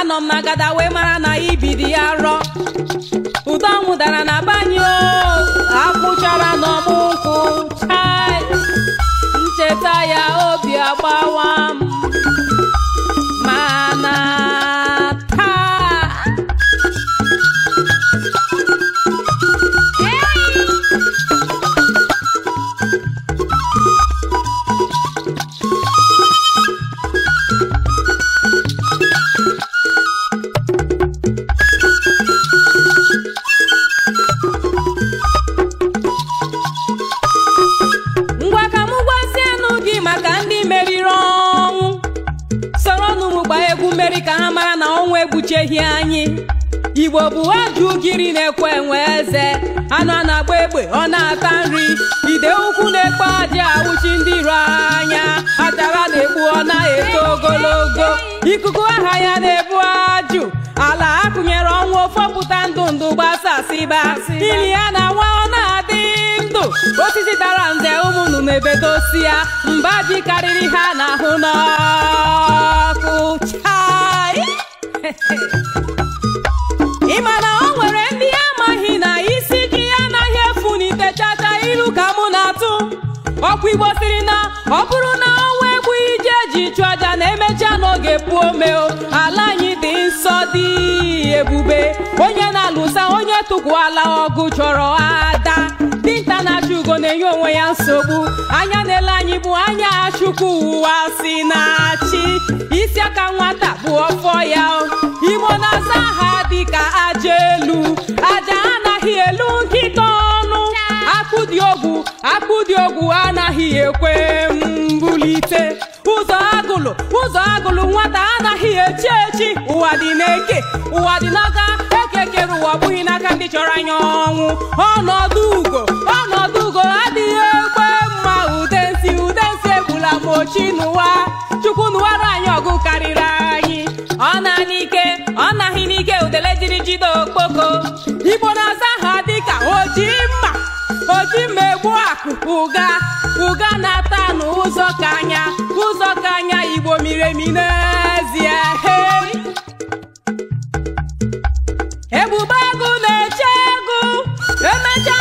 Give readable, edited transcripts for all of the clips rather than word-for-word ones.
Anọ m na agada wee mara na ibidi ya rọ. Ụdọ ọnwụ dara na banyo, akwụchara n'ọmụ nkwụ chai. Ncheta ya obi agbawa m. Mana taa ngwa ka m gwazienụ gị maka ndị meriri ọnwụ. Soronụ m gbaa egwu mmeri ka ha mara na ọnwụ egbucheghị anyị. Igbo bụ ajụ ugiri na-ekwe enwe eze. Anụ a na-agba egbe ọ na-ata nri. Ide ukwu na-ekpe aja awụchi ndị iro anya. Achara na-egbu ọ na-eto ogologo. Ikuku aha ya na-ebu ajụ. Ala akụnyere ọnwụ ofopụta ndụ ndụ gbasasịba. Ili ya na nwa ọ na-adị ndụ. Osisi dara nze ụmụnụ na-ebedosi ya. Mba ji karịrị ha n'ahụ n'ọkụ chai. Ị ma na o nwere ndị amaghị na isi ji anaghị efu n'ite chacha ilu ka mụ na-atụ. Ọkwa Igbo siri na ọ bụrụ na ọnwa egbughị ji eji chụọ aja na-emecha n'oge puo omeo. Ala anyị dị nsọ dị ebube. Onye na-alụsa onye tụkwala ọgụ chọrọ ada. Dinta na-achụ ugo na-enye onwe ya nsogbu. Anya na-ele anyị bụ anya Chukwu ụwa si na-achị. Isi aka nwata bụ ọfọ ya. Igbo na-aza aha dịka aja elu. Aja anaghị elu nkịta ọnụ. Akụ dị ogwu, akụ dị ogwu anaghị ekwe mbulite. Ụzọ agụlụ, ụzọ agụlụ nwata anaghị echi echi. Ụwa dị n'eke, ụwa dị n'aka. Ekekere ụwa ọ bụghị n'aka ndị chọrọ anya ọnwụ. Ọnọdụ ugo, ọnọdụ ugo adịghị ekwe mma. Udensi, udensi egbula m ochi n'ụwa. Chukwu nụwara anyị ọgụ karịrị anyị. Ọ na n'ike, ọ naghị n'ike udele jiri jide okpoko. Igbo na-aza ha dịka oji mma. Oji mma egbu akụ ụga. Ụga na-ata n'ụzọ ka anya, ụzọ ka anya. Igbo miri emi n'ezie. Ebube agụ na-eche egwu. Emecha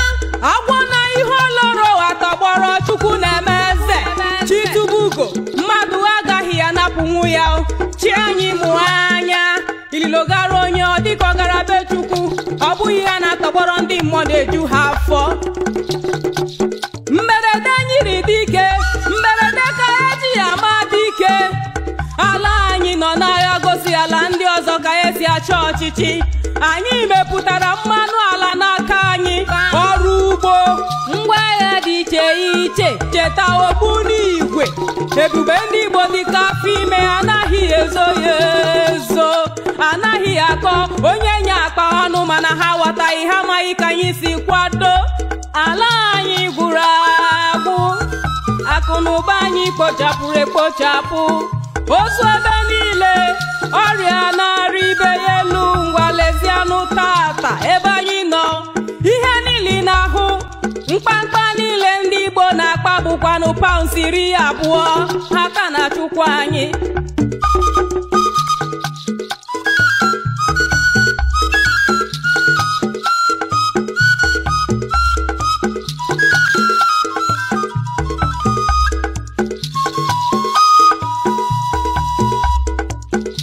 agwọ na ihe oloro atọgbọrọ. Chukwu na-eme eze. Chitubugo mmadụ agaghị anapụnwu ya. Chi anyị mụ anya. Ililogara onye ọ dịka ọ gara be Chukwu. Ọ bụghị ya na-atọgbọrọ ndị mmụọ na-eju ha afọ. Mberede nyiri dike, mberede ka eji ama dike. Ala anyị nọ n'agha gosi ala ndị ọzọ ka esi achọ ọchịchị. Anyị mepụtara mmanụ ala n'aka anyị. Ọrụ ugbo, ngwa agha dị iche iche. Cheta ogbu n'igwe. Ebube ndị Igbo dịka afọ ime anaghị ezo ya ezo. Anaghị akọ onye nye akpa ọnụ mana ha ghọtaghị, ha amaghị ka anyị si kwado. Ala anyị gwụrụ agwụ. Akụ na ụba anyị kpochapụrụ ekpochapụ. Ozu ebe niile, ọrịa na-arị ibe ya elu. Ngwa lezianụ tata ebe anyị nọ. Ihe niile na-ahụ, mkpamkpa niile ndị Igbo na-akpa bụkwanụ paụnsụ 20. Ha ka na-achụkwa anyị.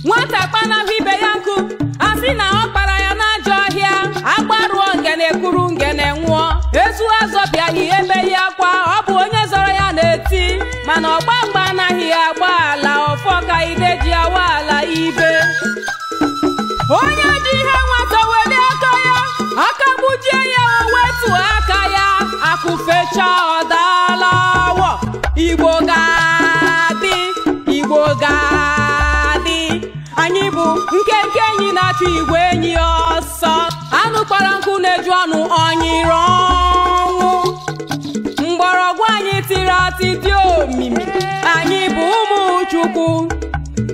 Nwata kpanahụ ibe ya nkụ, asị na ọ kpara ya n'ajọ ọhịa. Agbarụọ ngene kwuru ngene nwụọ. Ezu azọbịaghị ebe ya akwa, ọ bụ onye zọrọ ya na-eti. Mana ọgba mgba anaghị agba ala, ọfọ ka ide ji awa ala ibe. Onye ji ihe nwata welie aka ya, aka gbujie ya o wetuo aka ya. Akụ fechaa ọ daala awọ. Igbo ga-adị, Igbo ga-adị. Anyị bụ nkenke enyi na-achụ igwe enyi ọsọ. Anụ kpara nkụ na-eju ọnụ ọnyịrị ọnwụ. Mgbọrọgwụ anyị tiri atị dị omimi. Anyị bụ ụmụ Chukwu.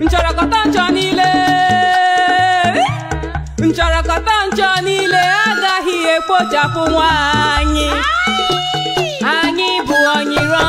Nchọrọkọta nchọ niile, nchọrọkọta nchọ niile agaghị ekpochapụ nwa anyị. Anyị bụ ọnyịrị